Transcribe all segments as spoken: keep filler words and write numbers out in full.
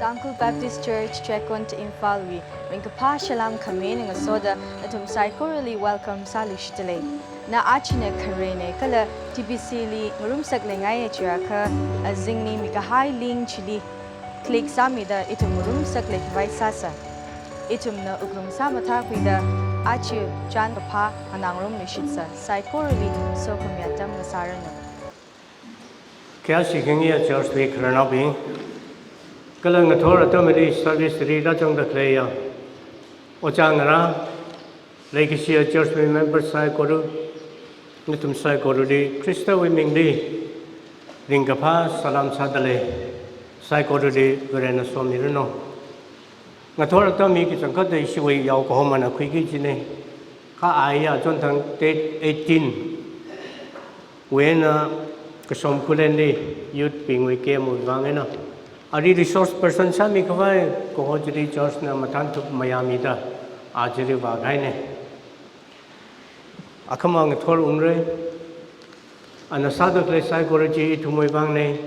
Tangkhul Baptist Church, Checkon, Imphal wui ringkaphā salam khami eina ngasoda nathum saikorali welcome sāluishitdalei. Na achina kharena kala T B C li ngarumsak leingaiya chiakha, azingli mikahai link chili click sāmida ithum ngarumsak leikhavai sāsa. Ithumna wuklung sāmathākhuida aja chān kaphā nganāngarumluishitsa. Saikorali sokhami atam ngasāranu. Khayāshi khangayi church wui khararnaobing, kala ngathor atamli service li rāzangda khaleiya ojā ngarā, leikashiya church wui member saikora, nathum saikorali Khristawui mingli ringkaphā salam sādalei. Saikorali Varena somiranu. Ngathor atam hi kachangkhatta ishiwui yao kahomana khuiki kajina. Kha aya chonthang date eighteen wui eina Kashom Khullenli youth bingwui camp wui vang eina, ari resource person sāmikhavai kaho chili church na mathānthup mayāmida, a chili vākahaina. Akhama ngathor ungra. Ana sāda khalei saikora chi ithumwui vangna.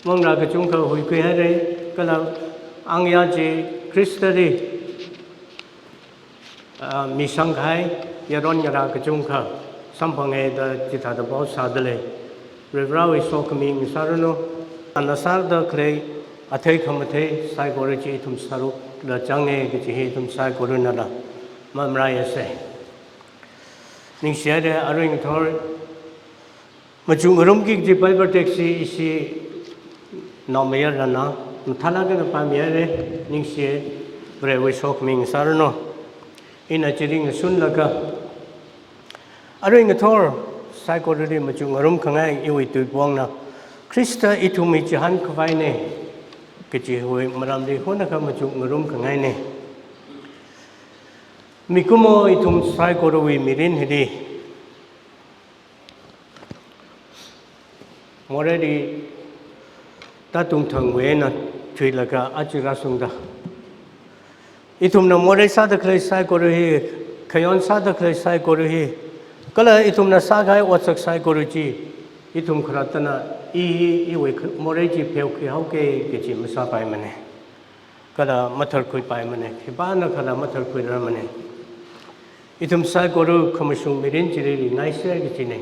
Manglā kachungkha huikhuihaira, kala angayā chi Khristali, ah, misangkahai yaron ngarā kachungkha samphanga da chithāda pao sādalei. Varivarāwui sokhami ngasāranu. Ana sāda khalei athei khamathei saikora chi ithum sārukla zanga kaji hi ithum saikoranala mamaraiasa. Ningshihaira, arui ngathor machukngarumki kaji Bible text hi ishi naomayarana mathālāk eina pāmihaira. Ningshiya, Varewui sokhami ngasāranu. Ina chili ngasunlaga, arui ngathor saikorali machukngarum khangai iwui tuipongna Khrista ithumwui chihānkhavaina kajiwui maramli honakha machukngarum khangaina. Mikumo ithum saikorawui mirin hili moreili tātungthangwui eina thuilaga aja rāshungda, ithumna morei sāda khalei saikora hi, khayon sāda khalei saikora hi, kala ithumna sākahai otsak saikora chi, ithum khalattana i hi iwui kh-, morei chi pheokhuihaoki kaji masāpaimana. Kala matharkhuipaimana, khipānakhala matharkhuirarmana. Ithum saikora khamashung mirin chili ringngaisa kajina.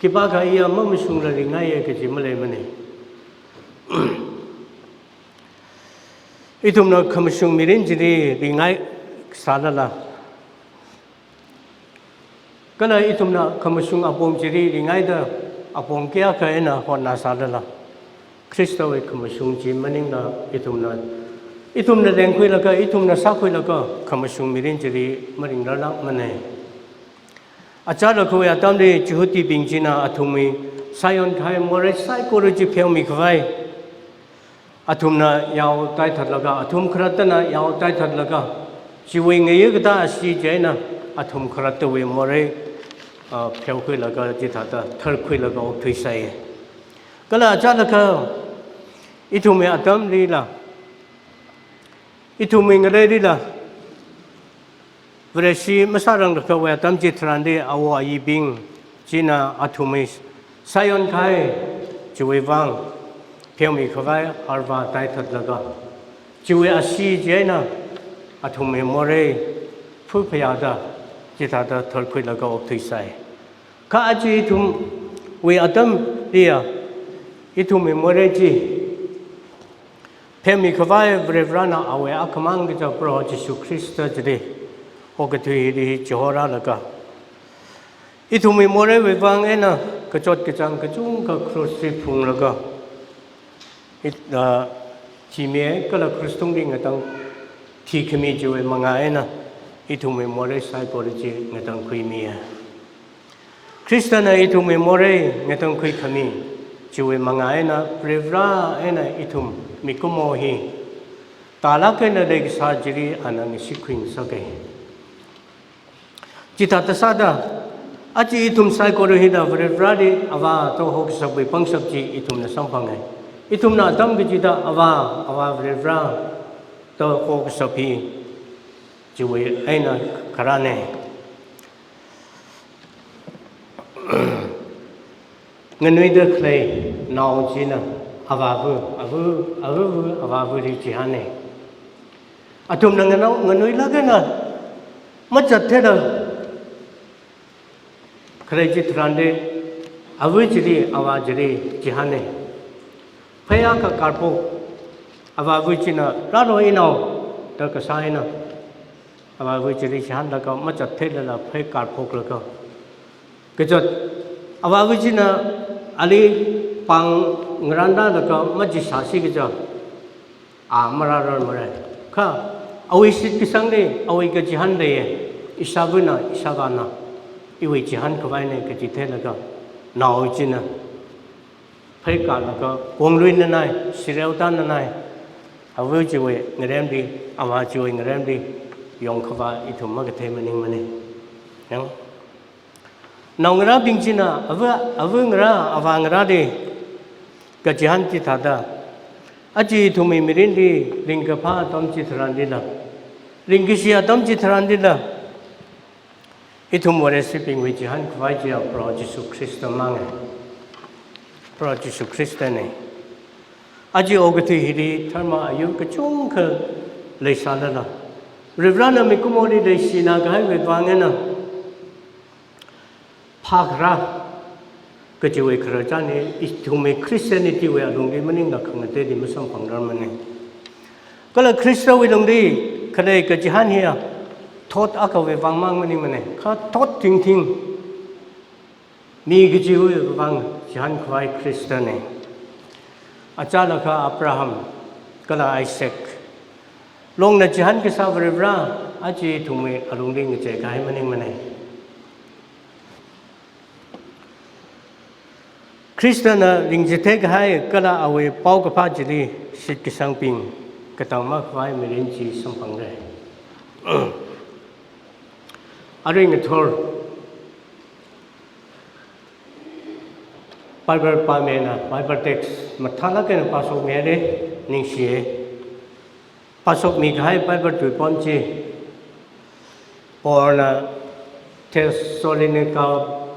Khipākha iya mamashungla ringngaiya kaji maleimana. Ithumna khamashung mirin chili ringngai sālala, kala ithumna khamashung apong chili ringngaida apong kayākha eina hotnā sālala, Khristawui khamashung chi maningla ithumna, ithumna lengkhuilaga, ithumna sākhuilaga khamashung mirin chili maringrarlākmana. Achālakhawui atamli Jihudibing china athumwui sāyonkahai morei saikora chi pheomikhavai athumna yao taithatlaga, athum khalattana yao taithatlaga, chiwui ngayā katā ashee chieina athum khalattawui morei, ah, pheokhuilaga chithāda tharkhuilaga okthuisai. Kala achālakha ithumwui atamlila, ithumwui ngaleilila, Vareshi masāranglakhawui atam chitharanli awo ayibing china athumwui sāyonkahai chiwui vang pheomikhavai arva taithatlaga, chiwui ashee chieina athumwui morei phuphayāda chithāda tharkhuilaga okthuisai. Kha aja ithumwui atamliya ithumwui morei chi pheomikhavai Varivarāna awui akhamang kaja Proho Jishu Khrista chili okathui hili chihorālaga, ithumwui moreiwui vang eina kachot kachāng kachungkha cross li phunglaga, it, ah, thimi kala cross tungli ngatang thikhami chiwui mangā eina ithumwui morei saikora chi ngatangkhuimiya. Khristana ithumwui morei ngatangkhuikhami chiwui mangā eina Varivarā eina ithum mikumo hi tālāk eina leikasā chili ana ngashit khuingasaka. Chithāda sāda, aja ithum saikora hina Varivarāli Avā da hokashapwui pangshap chi ithumna samphanga. Ithumna atam kachida Avā, Avā Varivarā da hokashap hi chiwui eina kharāna. Nganuida khalei nao china Avāva, ava, avāva, avāvali chihāna. Athumna nganao, nganuilāk eina, machat thāda, khalei chitharan de, ava chili, avā chili, chihāna. Phei akha karphok, avāva china, rālu inao, da kasā eina. Avāva chili chihānlaga, machat thālala, phei karphoklaga. Kachot, avāva china, ali pāng ngarānda laga, machisāsi kaja. A marārar marai. Kha, awui shitkasangli, awui kachihān leiya, ishāvana, ishāvāna, iwui chihān khavaina kaji thālaga, nao china, phei karlaga, konglui nanai, sireo ta nanai, ava chiwui ngaremli, avā chiwui ngaremli, yongkhavā ithum makathei maningmana. Yang. Naongarābing china, ava, ava ngarā, avā ngarāli, kachihān chithāda. Aja ithumwui mirinli, ringkaphā atam chitharanlila. Ringkashi atam chitharanlila. Ithum Vareshibingwui chihān khavai chiya Proho Jishu Khrista manga. Proho Jishu Khristana. Aja okathui hili, dharma ayur kachungkha leisālala. Varivarana mikumoli leishina kahaiwui vang eina. Phākharā, kajiwui khararchan hi, ithumwui Christianity wui alungli maningla khangateili masamphangrarmana. Kala Khristawui lungli, khalei kachihān hiya, thot akhawui vang mang maningmana. Kha thot thingthing, mi kajiwui vang chihān khavai Khristana. Achālakha Abraham, kala Isaac. Longna chihān kasā Varivara, aja ithumwui alungli ngachei kahai maningmana. Khristana ringchithei kahai kala awui paokaphā chili shitkasangbing katang makhavai mirin chi samphangra. Arui ngathor Bible pāmina, Bible text mathālāk eina pāshokmira, ningshiya. Pāshokmi kahai Bible tuipam chi, Paulna Thessalonica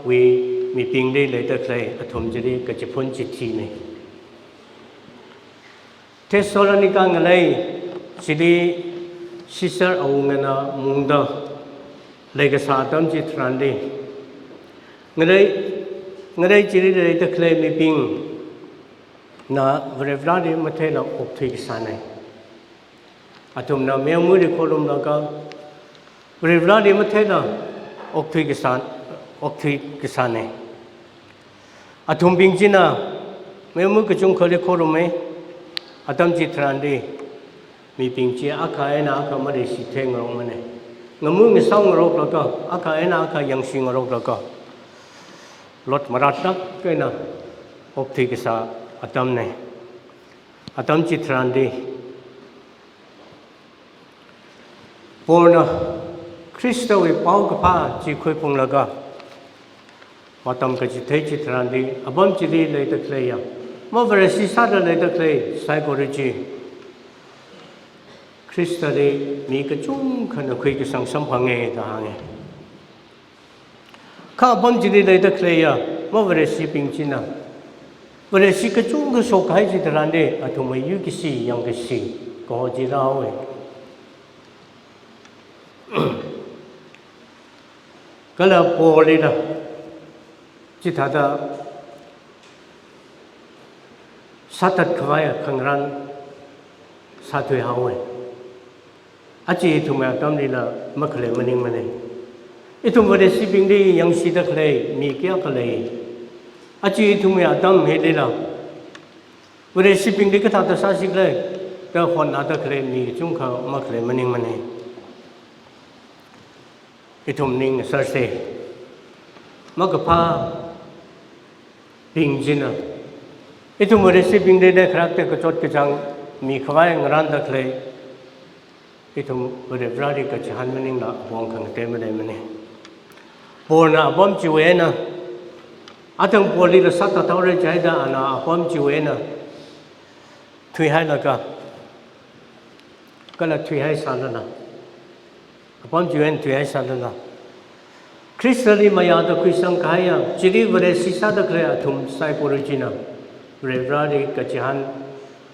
wui mibingli leida khalei athum chili kachiphun chithina. Thessalonica ngalei chili Caesar awungana mungda leikasā atam chitharanli. Ngalei, ngalei chili leida khalei mibingna Varivarali matheila okthui kasāna. Athumna mayarmali khorumlaga, Varivarali matheila okthui kasā, okthui kasāna. Athumbing china, mayarma kachungkhali khorummei, atam chitharanli, mibing chi akha eina akha maleishithei ngarokmana. Ngamu ngasao ngaroklaga, akha eina akha yangshi ngaroklaga. Lot maratlāk eina okthui kasā atamna. Atam chitharanli, Paulna Khristawui paokaphā chi khuiphunglaga, matam kachithei chitharanli, apam chili leida khaleiya, mavareshi sāda leida khalei saikora chi, Khristali mi kachungkhana khuikasang samphanga da hānga. Kha apam chili leida khaleiya, mavareshibing china, vareshi kachungkha shokkahai chitharanli, athumwui yuikashi, yangkashi, kaho chi rāhaowa. Kala Paulli la, chithāda sāthat khavai khangarān sāthuihaowa. Aja ithumwui atamlila makhalei maningmana. Ithum vareshibingli yangshida khalei mi kayākha lei. Aja ithumwui atam hilila, vareshibingli kathāda sāsi khala, da hotnada khalei mi kachungkha makhalei maningmana. Ithum ning ngasharsa. Makaphābing china, ithum vareshibingli da kharakta kachot kachāng mikhavai ngarānda khalei, ithum Varivarali kachihān maningla apong khangatei maleimana. Paulna apam chiwui eina, athang Paulli la sāthat haora chida ana apam chiwui eina thuihailaga, kala thuihaisālala, apam chiwui eina thuihaisālala, Khristali mayāda khuisang kahaiya, chili vareshi sāda khalei athum saikora china, Varivarali kachihān,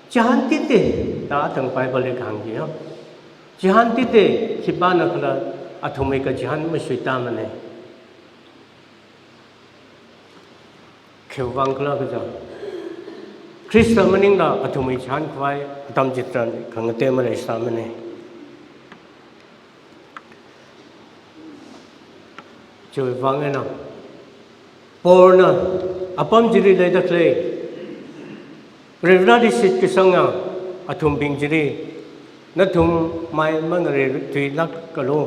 chihān tite, da athang Bible li kahāng chi ya. Chihān tite, khipānakhala athumwui kachihān mashuitāmane. Khiwuivang khala kaja, Khrista maningla athumwui chihān khavai atam chitharan khangatei maleisāmane. Chiwuivang eina Paulna apam chili leida khalei, Varivarali shitkasanga athumbing chili, nathum mai mangareithuilākalu,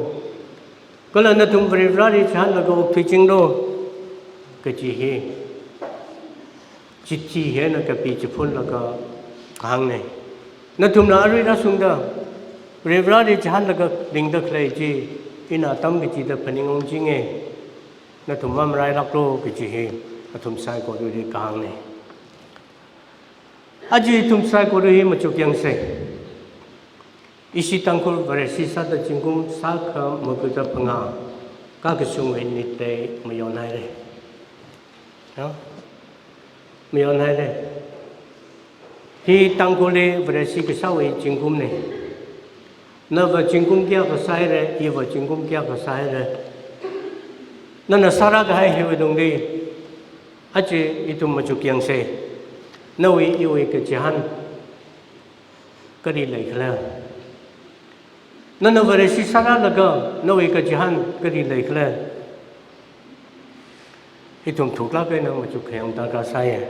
kala nathum Varivarali chihānlaga okthuichinglu, kaji hi chithi hi eina kapi chiphunlaga kahāngne. Nathumna arui rāshungda Varivarali chihānlaga ringda khalei chi ina atam kachida phaningungchinge. Nathum mamarailāklu kaji hi athum saikorali kahāngne. Aja ithum saikora hi machukyangse. Ishi Tangkhul Vareshi sāda zingkum sākha makuda phangā kakashungwui nittei mayonhaire. Ya? Mayonhaire. Hi Tangkhulli Vareshi kasāwui zingkumne. Nava zingkum kayākha sāhaire, iva zingkum kayākha sāhaire. Nana sārākahai hiwui tungli, aja ithum machukyangse. Nawui iwui kachihān kali leikhala? Nana Vareshi sārālaga nawui kachihān kali leikhala? Ithum thuklāk eina machuk khayang darkar sāye.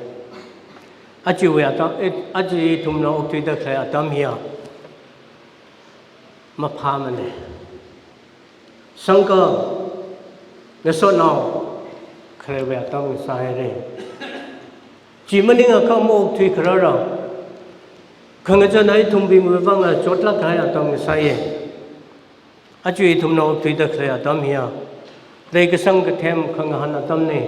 Ajawui atam, eh, aja ithumna okthuida khalei atam hiya maphāmane. Sangkha ngasotnao khaleiwui atam sāhaire. Chi maningakha maokthui kharara, khangachāna ithumbingwui vanga chotlāk kahai atam sāye. Aja ithumna okthuida khalei atam hiya leikasang kathem khangahān atamne.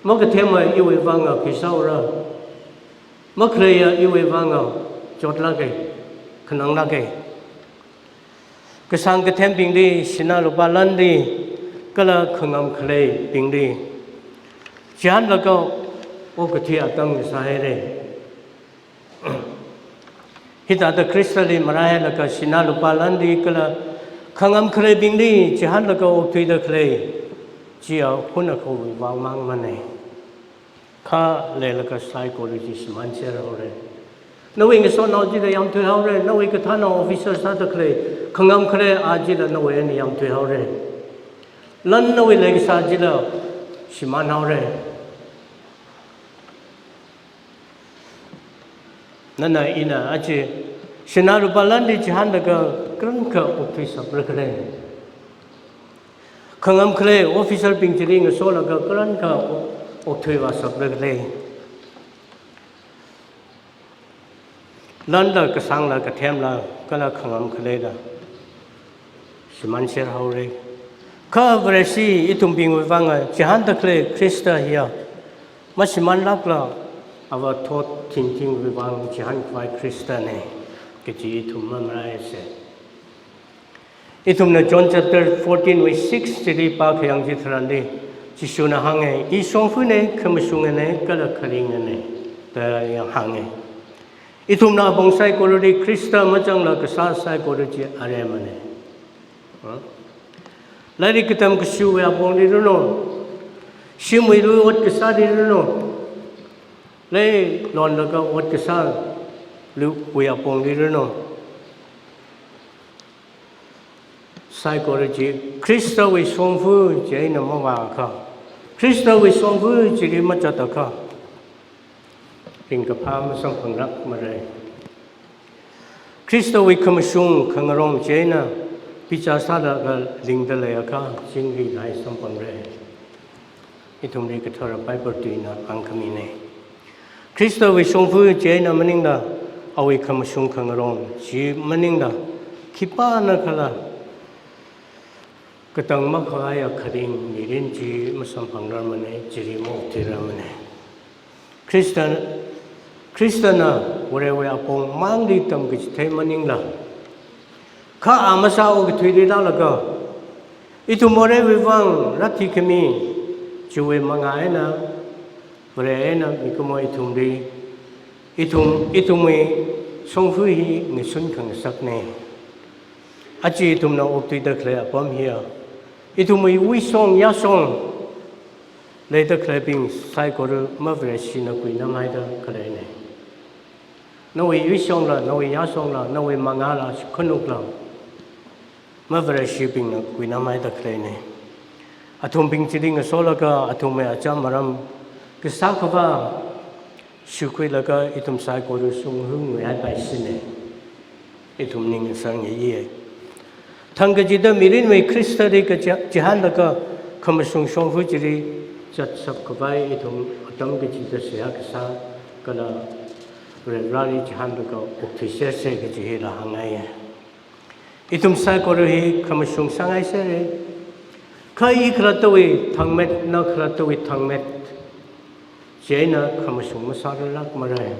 Makathema iwui vanga khuisāura. Makhaleiya iwui vanga chotlāke, khananglāke. Kasāng kathembingli, sinā lupā lanli, kala khangam khaleibingli chihānlaga okathui atam sāhaire. Hithāda Khristali marāhailaga sinā lupā lanli kala khangam khaleibingli chihānlaga okthuida khalei chiya hunakhawui vang mangmane. Kha leilaga saikora chi shimānser haore. Nawui ngasotnao chila yamthui haore, nawui kathānao officer sāda khalei, khangam khalei a chila nawui eina yamthui haore. Lan nawui leikasā chila shimān haore. Nana ina aja sinā lupā lanli chihānlaga karankha okthuishapra khala? Khangam khalei officer bing chili ngasolaga karankha o-, okthuivāshapra khala? Lanla kasāngla kathemla kala khangam khaleila shimānser haore. Kha Vareshi ithumbingwui vanga chihānda khalei Khrista hiya mashimānlākla, ava thot thinking wui vang chihānkhavai Khristane kaji ithum mamaraise. Ithumna John chapter fourteen wui six chili pākhayang chitharanli, Jishuna hānge, "I shongfane, khamashungane, kala kharingane," da yang hānge. Ithumna apong saikorali Khrista mazangla kasā saikora chi aremane. Ha? Lairik katam kashuwui apongli ranu, shimwui lui ot kasāli ranu, lei lonlaga ot kasā luiwui apongli ranu, saikora chi Khristawui shongfa chieina mavāakha, Khristawui shongfa chili mazatakha, ringkaphā masamphanglākmara. Khristawui khamashung khangarong chieina bichar sālaga ringda leiakha, chingri kahai samphangra. Ithumli kathara Bible tuina hāngkhamine. Khristawui shongfa chieina maningla, awui khamashung khangarong chi maningla, khipānakhala katang makhalei kharing mirin chi masamphangrarmane, chili maokthuirarmane. Khrista, Khristana Varewui apong mangli tamkachithei maningla, kha a masā okathuili rālaga, ithum Varewui vang rāthikhami, chiwui mangā eina, Vare eina mikumo ithumli Ithum, ithumwui shongfa hi ngasun khangasakna. Aja ithumna okthuida khalei apam hiya, ithumwui wuishong yāshong leida khaleibing saikora mavareshina kuinamhaida khaleina. Nawui wuishongla, nawui yāshongla, nawui mangāla, khanukla, mavareshibingna kuinamhaida khaleina. Athumbing chili ngasolaga athumwui acham aram kasā khavā shukhuilaga ithum saikora shunghu nguihaipaishina. Ithum ning ngasāngayi. Thang kachida mirinwui Khristali kachi-, chihānlaga khamashung shongfa chili zatshap khavai ithum atam kachida seihā kasā kala Varivarali chihānlaga okthuisersa kaji hila hāngngaiya. Ithum saikora hi khamashung sāngaisera. Kha i khalattawui thangmet, na khalattawui thangmet chieina khamashung masārarlākmara.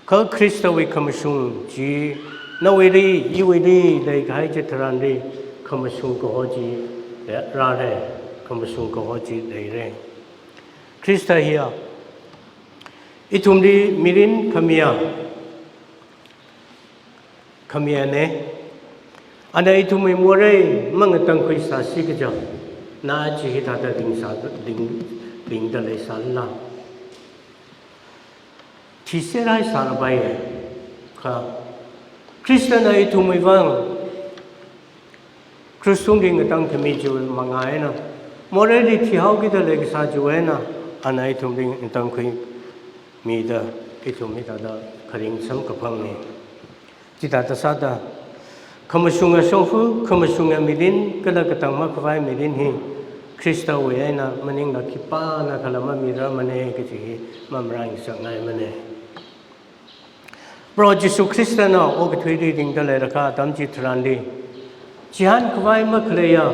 Kha Khristawui khamashung chi nawuili, iwuili leikahai chitharanli khamashung kaho chi rāra, khamashung kaho chi leira. Khrista hiya ithumli mirin khamiya, khamiyana. Ana ithumwui morei mangatangkhuisāsi kaja, na aja hithāda lingsā, ling, lingda leisālala, thiserhaisālapai. Kha Khristana ithumwui vang krush tungli ngatangkhami chiwui manga eina, moreili thihaokida leikasā chiwui eina, ana ithumli ngatangkhuimida ithum hithāda kharing samkaphangna. Chithāda sāda, khamashunga shongfa, khamashunga mirin, kala katang makhavai mirin hi Khristawui eina maningla khipānakhala mamirarmana kaji hi mamarāngasakngaimana. Proho Jishu Khristana okathuili ringda leilakha atam chitharanli, chihān khavai makhaleiya,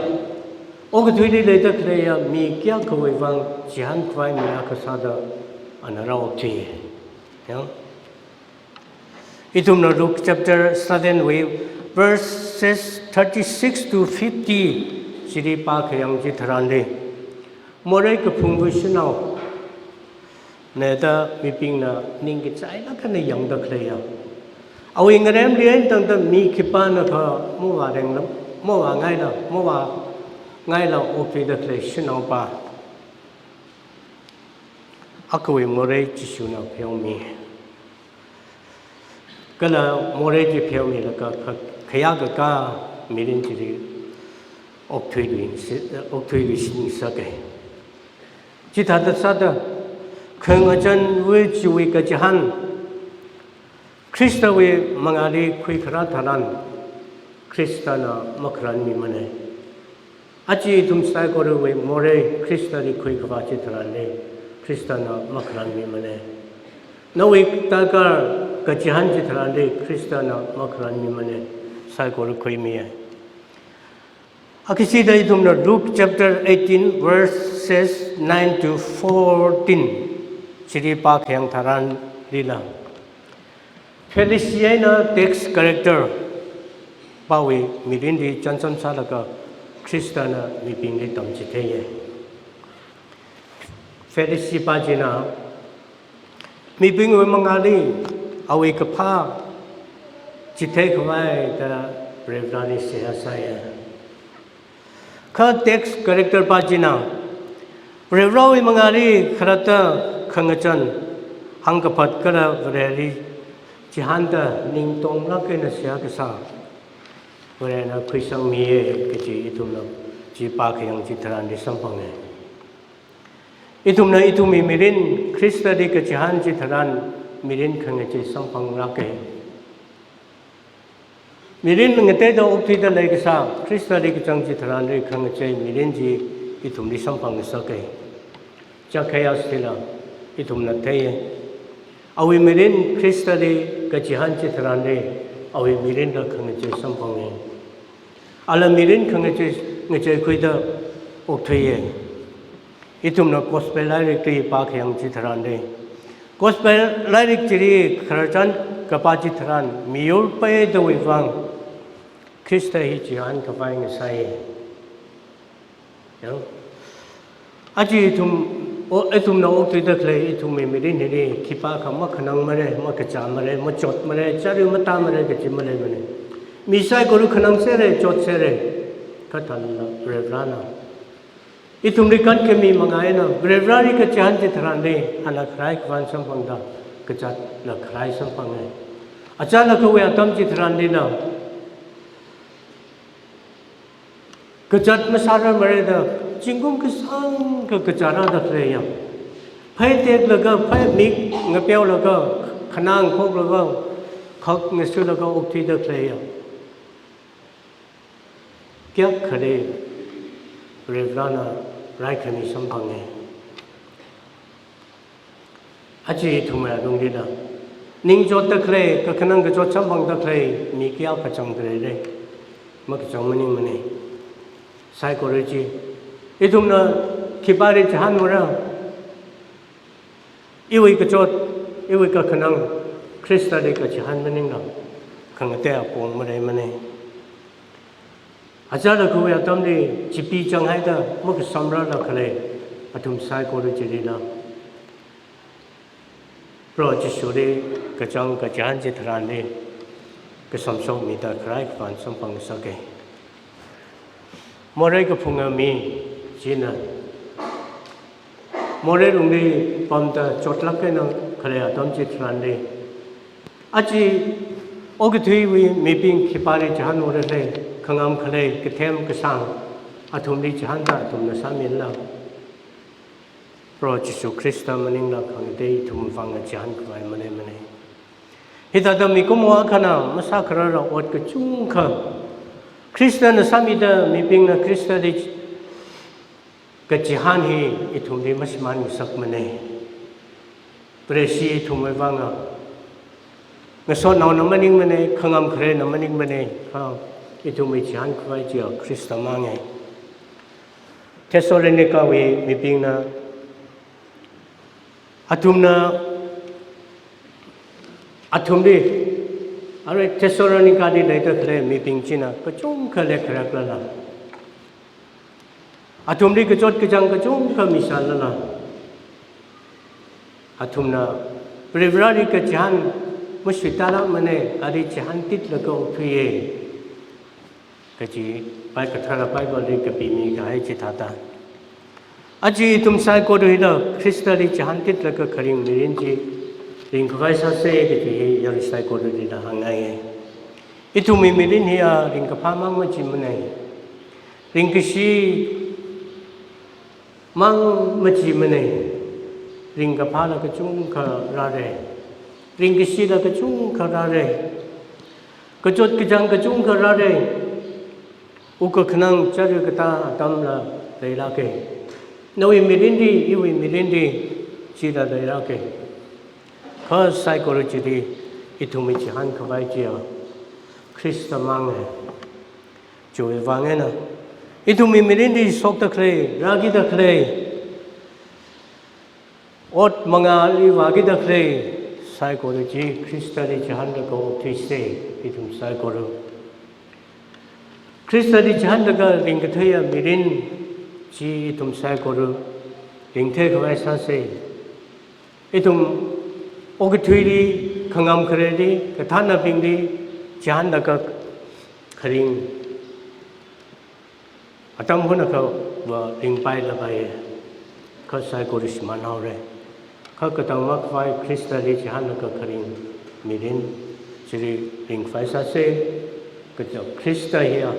okathuili leida khaleiya mi kayākhawui vang chihān khavai mi akha sāda ana rāokthui. Ya. Ithumna Luke chapter seven wui verses thirty-six to fifty chili pākhayang chitharanli, morei kaphungwui shanaona da mibingna ningkachailāk eina yangda khaleiya, awui ngaremli eina tangda mi khipānakha mavārengla, mavāngaila, mavāngaila okthuida khalei shanaopa akhawui morei Jishuna pheomi. Kala morei chi pheomilaga kha-, khayākakā mirin chili okthuiluishing-, okthuiluishingsaka. Chithāda sāda, khangachānwui chiwui kachihān Khristawui mangāli khuikharā tharan, Khristana makharanmimana. Aja ithum saikorawui morei Khristali khuikhavā chitharanli, Khristana makharanmimana. Nawui darkar kachihān chitharanli, Khristana makharanmimana. Saikora khuimiya. Akhashida ithumna Luke chapter eighteen, verses nine to fourteen chili pākhayang tharanlila, Pharisee eina tax collector pāwui mirinli chānjam sālaga Khristana mibingli tamchitheiya. Pharisee pā china mibingwui mangāli awui kaphā chitheikhavai da Varivarali seihā sāya. Kha tax collector pā china Varivarawui mangāli khalatta khangachān, hāngkaphat kala Vareli chihānda ning tonglāk eina seihā kasā Varena khuisangmiya kaji ithumna chi pākhayang chitharanli samphanga. Ithumna ithumwui mirin Khristali kachihān chitharan mirin khangachei samphanglāka. Mirin ngateida okthuida leikasā Khristali kachang chitharanli khangachei mirin chi ithumli samphangngasaka. Zacchaeus hila ithumna theiya. Awui mirin Khristali kachihān chitharanli awui mirinla khangachei samphanga. Ala mirin khangachei, ngacheikhuida okthuiya. Ithumna Gospel lairikli pākhayang chitharanli, Gospel lairik chili khararchan kapā chitharan miyur peidawui vang Khrista hi chihān khavai ngasai. Ya. Aja ithum O, ithumna okthuida khalei, ithumwui mirin hili khipākha makhanangmara, makachāmara, machotmara, chara matāmara kachi maleimana. Mi saikora khanangserra, chotserra, kha thālala Varivarana ithumli kankhami manga eina, Varivarali kachihān chitharanli, ana kharai khavān samphangda, kazatla kharai samphanga. Achālakhawui atam chitharanlila, kazat masārarmara da, zingkum kasāngkha kazārāda khaleiya. Phei teklaga, phei mik ngapeolaga, khanang khoklaga, khak ngasulaga okthuida khaleiya. Kayākha de Varivarana raikhami samphanga. Aja ithumwui alunglila, ningchotda khalei, kakhanang kachot samphangda khalei, mi kayākha zangda leira. Makazang maningmana. Saikora chi, ithumna khipāli chihānmara. Iwui kachot, iwui kakhanang, Khristali kachihān maningla, khangatei apong maleimana. Achālakhawui atamli chipi changhaida, makasamrāla khalei, athum saikora chilila, Proho Jishuli kachang kachihān chitharanli, kasamshokmida kharai khavān samphangsaka. Morei kaphunga mi china, morei lungli pamda chotlāk eina khalei atam chitharanli, aja okathuiwui mibing khipāli chihānhaora khalei, khangam khalei, kathem kasāng, athumli chihānda athumna sāmila, Proho Jishu Khrista maningla khangatei ithumwui vang chihān khavai maleimana. Hithāda mikumo akhana masākharara ot kachungkha, Khristana sāmida mibingna Khristali kachihān hi ithumli mashimān ngasakmana. Preshi ithumwui vanga, ngasotnaona maningmana, khangam kharena maningmana, kha ithumwui chihān khavai chiya Khrista manga. Thessalonicawui mibingna, athumna, athumli, arui Thessalonicali leida khalei mibing china kachungkha leikharāklala, athumli kachot kachāng kachungkha misālala, athumna Varivarali kachihān masuitālākmana, ali chihāntitlaga okthuiya kaji Bai-, kathara Bibleli kapimi kahai chithāda, aja ithum saikora hila Khristali chihāntitlaga kharing mirin chi ringkhavai sāsa kaji hi yarui saikoralila hāngngaiya. Ithumwui mirin hiya ringkaphā mang machimana. Ringkashi mang machimana. Ringkaphāla kachungkha rāra. Ringkashila kachungkha rāra. Kachot kachāng kachungkha rāra. Wukkhanang chara katā atamla leilāka. Nawui mirinli, iwui mirinli, chila leilāka. Kha saikora chili ithumwui chihān khavai chiya Khrista manga. Chiwui vang eina ithumwui mirinli shokda khalei, rākida khalei, ot mangāli vākida khalei saikora chi Khristali chihānlaga okthuisa, ithum saikora. Khristali chihānlaga ringkatheiya mirin chi ithum saikora ringthei khavai sāsa. Ithum okathuili, khangam khareli, kathānabingli chihānlaga kharing atam hunakha va ringpailākpai, kha saikora shimānhaora. Kha katang makhavai Khristali chihānlaga kharing mirin chili ringkhavai sāsa, kaja Khrista hiya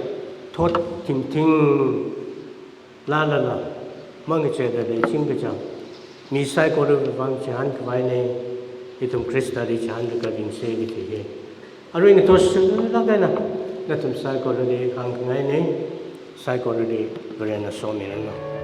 thot thingthing lālala, mangacheida leiching kachang, mi saikorawui vang chihān khavaina, ithum Khristali chihānlaga ringsa kaji hi. Arui ngathor shilāk eina nathum saikorali hāngkhangaina, saikorali Varena somiranu.